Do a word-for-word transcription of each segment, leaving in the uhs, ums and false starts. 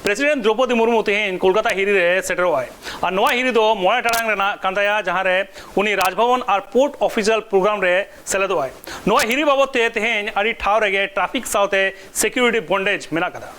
President Droupadi Murmu ᱛᱮᱦᱮᱧ ᱠᱳᱞᱠᱟᱛᱟ ᱦᱤᱨᱤ ᱨᱮ ᱥᱮᱴᱮᱨᱚᱜ ᱟᱭ᱾ ᱟᱨ ᱱᱚᱣᱟ ᱦᱤᱨᱤ ᱫᱚ ᱢᱚᱬᱮ ᱴᱟᱲᱟᱝ ᱨᱮᱱᱟᱜ ᱠᱟᱱ ᱛᱟᱭᱟ, ᱡᱟᱦᱟᱸ ᱨᱮ ᱩᱱᱤ ᱨᱟᱡᱽᱵᱷᱚᱵᱚᱱ ᱟᱨ ᱯᱳᱨᱴ ᱚᱯᱷᱤᱥᱤᱭᱟᱞ ᱯᱨᱳᱜᱨᱟᱢ ᱨᱮ ᱥᱮᱞᱮᱫᱚᱜ ᱟᱭ᱾ ᱱᱚᱣᱟ ᱦᱤᱨᱤ ᱵᱟᱵᱚᱫ ᱛᱮ ᱛᱮᱦᱮᱧ ᱟᱹᱰᱤ ᱴᱷᱟᱶ ᱨᱮᱜᱮ ᱴᱨᱟᱯᱷᱤᱠ ᱥᱟᱶᱛᱮ ᱥᱤᱠᱤᱭᱩᱨᱤᱴᱤ ᱵᱚᱱᱰᱮᱡᱽ ᱢᱮᱱᱟᱜ ᱟᱠᱟᱫᱟ᱾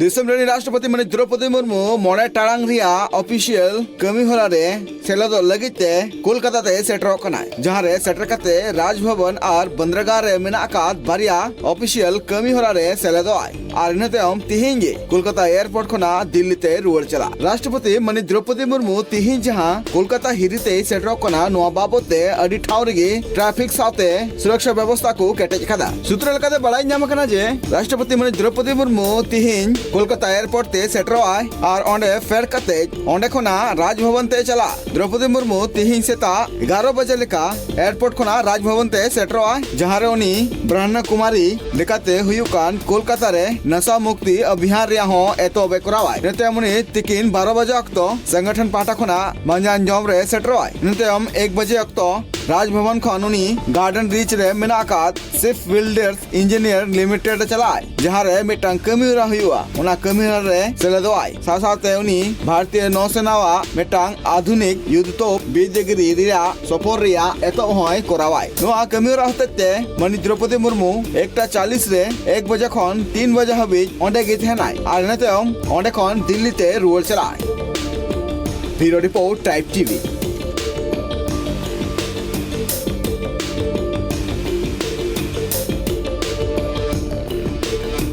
ᱫᱤᱥᱚᱢ ᱨᱮᱱ ᱨᱟᱥᱴᱨᱚᱯᱚᱛᱤ ᱢᱟᱹᱱᱤᱡ ᱫᱨᱚᱣᱯᱚᱫᱤ ᱢᱩᱨᱢᱩ ᱢᱚᱬᱮ ᱴᱟᱲᱟᱝ ᱨᱮᱭᱟᱜ ᱚᱯᱷᱤᱥᱤᱭᱟᱞ ᱠᱟᱹᱢᱤ ᱦᱚᱨᱟ ᱨᱮ ᱥᱮᱞᱮᱫᱚᱜ ᱞᱟᱹᱜᱤᱫ ᱛᱮ ᱠᱳᱞᱠᱟᱛᱟ ᱛᱮ ᱥᱮᱴᱮᱨᱚᱜ ᱠᱟᱱᱟᱭ, ᱡᱟᱦᱟᱸ ᱨᱮ ᱥᱮᱴᱮᱨ ᱠᱟᱛᱮ ᱨᱟᱡᱽᱵᱷᱚᱵᱚᱱ ᱟᱨ ᱵᱟᱱᱫᱨᱟᱜᱟᱦ ᱨᱮ ᱢᱮᱱᱟᱜ ᱟᱠᱟᱫ ᱵᱟᱨᱭᱟ ᱚᱯᱷᱤᱥᱤᱭᱟᱞ ᱠᱟᱹᱢᱤ ᱦᱚᱨᱟ ᱨᱮ ᱥᱮᱞᱮᱫᱚᱜ ᱟᱭ᱾ ᱟᱨ ᱤᱱᱟᱹ ᱛᱟᱭᱚᱢ ᱛᱤᱦᱤᱧ ᱜᱮ ᱠᱳᱞᱠᱟᱛᱟ ᱮᱭᱟᱨᱯᱳᱨᱴ ᱠᱷᱚᱱᱟᱜ ᱫᱤᱞᱞᱤ ᱛᱮ ᱨᱩᱣᱟᱹᱲ ᱪᱟᱞᱟᱜ᱾ ᱨᱟᱥᱴᱨᱚᱯᱚᱛᱤ ᱢᱟᱹᱱᱤᱡ ᱫᱨᱚᱣᱯᱚᱫᱤ ᱢᱩᱨᱢᱩ ᱛᱤᱦᱤᱧ ᱡᱟᱦᱟᱸ ᱠᱳᱞᱠᱟᱛᱟ ᱦᱤᱨᱤ ᱛᱮᱭ ᱥᱮᱴᱮᱨᱚᱜ ᱠᱟᱱᱟ, ᱱᱚᱣᱟ ᱵᱟᱵᱚᱛ ᱛᱮ ᱟᱹᱰᱤ ᱴᱷᱟᱶ ᱨᱮᱜᱮ ᱴᱨᱟᱯᱷᱤᱠ ᱥᱟᱶᱛᱮ ᱥᱩᱨᱚᱠᱥᱟ ᱵᱮᱵᱚᱥᱛᱷᱟ ᱠᱚ ᱠᱮᱴᱮᱡ ᱟᱠᱟᱫᱟ᱾ ᱥᱩᱛᱨᱚ ᱞᱮᱠᱟᱛᱮ ᱵᱟᱲᱟᱭ ᱧᱟᱢ ᱟᱠᱟᱱᱟ ᱡᱮ ᱨᱟᱥᱴᱨᱚᱯᱚᱛᱤ ᱢᱟᱹᱱᱤᱡ ᱫᱨᱚᱣᱯᱚᱫᱤ ᱢᱩᱨᱢᱩ ᱛᱤᱦᱤᱧ ᱠᱳᱞᱠᱟᱛᱟ ᱮᱭᱟᱨᱯᱳᱨᱴ ᱛᱮ ᱥᱮᱴᱮᱨᱚᱜ ᱟᱭ ᱟᱨ ᱚᱸᱰᱮ ᱯᱷᱮᱰ ᱠᱟᱛᱮ ᱚᱸᱰᱮ ᱠᱷᱚᱱᱟᱜ ᱨᱟᱡᱽᱵᱷᱚᱵᱚᱱ ᱛᱮ ᱪᱟᱞᱟᱜᱼᱟ᱾ ᱫᱨᱚᱣᱯᱚᱫᱤ ᱢᱩᱨᱢᱩ ᱛᱤᱦᱤᱧ ᱥᱮᱛᱟᱜ ᱮᱜᱟᱨᱚ ᱵᱟᱡᱮ ᱞᱮᱠᱟ ᱮᱭᱟᱨᱯᱳᱨᱴ ᱠᱷᱚᱱᱟᱜ ᱨᱟᱡᱽᱵᱷᱚᱵᱚᱱ ᱛᱮ ᱥᱮᱴᱮᱨᱚᱜᱼᱟ, ᱡᱟᱦᱟᱸ ᱨᱮ ᱩᱱᱤ ᱵᱨᱟᱦᱢᱚ ᱠᱩᱢᱟᱨᱤ ᱞᱮᱠᱟᱛᱮ ᱦᱩᱭᱩᱜ ᱠᱟᱱ ᱠᱳᱞᱠᱟᱛᱟ ᱨᱮ ᱱᱟᱥᱟ ᱢᱩᱠᱛᱤ ᱟᱵᱷᱤᱭᱟᱱ ᱨᱮᱭᱟᱜ ᱦᱚᱸ ᱮᱛᱚᱦᱚᱵ ᱮ ᱠᱚᱨᱟᱣᱟᱭ᱾ ᱤᱱᱟᱹ ᱛᱟᱭᱚᱢ ᱩᱱᱤ ᱛᱤᱠᱤᱱ ᱵᱟᱨᱚ ᱵᱟᱡᱮ ᱚᱠᱛᱚ ᱥᱚᱝᱜᱚᱴᱷᱚᱱ ᱯᱟᱦᱴᱟ ᱠᱷᱚᱱᱟᱜ ᱢᱟᱸᱡᱟᱱ ᱡᱚᱢ ᱨᱮ ᱥᱮᱴᱮᱨᱚᱜᱼᱟᱭ᱾ ᱤᱱᱟᱹ ᱛᱟᱭᱚᱢ ᱮᱠ ᱵᱟᱡᱮ ᱚᱠᱛᱚ ᱨᱟᱡᱽᱵᱷᱚᱵᱚᱱ ᱠᱷᱚᱱ ᱩᱱᱤ ᱜᱟᱨᱰᱮᱱ ᱨᱤᱪ ᱨᱮ ᱢᱮᱱᱟᱜ ᱟᱠᱟᱫ ᱥᱤᱯ ᱵᱤᱞᱰᱟᱨᱥ ᱤᱧᱡᱤᱱᱤᱭᱟᱨ ᱞᱤᱢᱤᱴᱮᱰ ᱮ ᱪᱟᱞᱟᱜᱼᱟᱭ, ᱡᱟᱦᱟᱸ ᱨᱮ ᱢᱤᱫᱴᱟᱝ ᱠᱟᱹᱢᱤ ᱦᱚᱨᱟ ᱦᱩᱭᱩᱜᱼᱟ᱾ ᱚᱱᱟ ᱠᱟᱹᱢᱤ ᱦᱚᱨᱟ ᱨᱮ ᱥᱮᱞᱮᱫᱚᱜᱼᱟᱭ᱾ ᱥᱟᱶ ᱥᱟᱶᱛᱮ ᱩᱱᱤ ᱵᱷᱟᱨᱚᱛᱤᱭᱚ ᱱᱚᱣᱥᱮᱱᱟᱣᱟᱜ ᱢᱤᱫᱴᱟᱝ ᱟᱫᱷᱩᱱᱤᱠ ᱭᱩᱫᱷ ᱛᱳᱯ ᱵᱤᱨᱫᱟᱹᱜᱤᱨᱤ ᱨᱮᱭᱟᱜ ᱥᱚᱯᱷᱚᱨ ᱨᱮᱭᱟᱜ ᱮᱛᱚᱦᱚᱵ ᱦᱚᱸᱭ ᱠᱚᱨᱟᱣᱟᱭ᱾ ᱱᱚᱣᱟ ᱠᱟᱹᱢᱤ ᱦᱚᱨᱟ ᱦᱚᱛᱮᱡ ᱛᱮ ᱢᱟᱹᱱᱤᱡ ᱫᱨᱚᱣᱯᱚᱫᱤ ᱢᱩᱨᱢᱩ ᱮᱠᱴᱟ ᱪᱟᱞᱤᱥ ᱨᱮ ᱮᱠ ᱵᱟᱡᱮ ᱠᱷᱚᱱ ᱛᱤᱱ ᱵᱟᱡᱮ ᱦᱟᱹᱵᱤᱡ ᱚᱸᱰᱮ ᱜᱮ ᱛᱟᱦᱮᱱᱟᱭ ᱟᱨ ᱤᱱᱟᱹ ᱛᱟᱭᱚᱢ ᱚᱸᱰᱮ ᱠᱷᱚᱱ ᱫᱤᱞᱞᱤ ᱛᱮ ᱨᱩᱣᱟᱹᱲ ᱪᱟᱞᱟᱜᱼᱟᱭ᱾ ᱵᱤᱭᱩᱨᱳ ᱨᱤᱯᱳᱨᱴ, ᱴᱨᱟᱭᱤᱵᱽ ᱴᱤᱵᱷᱤ᱾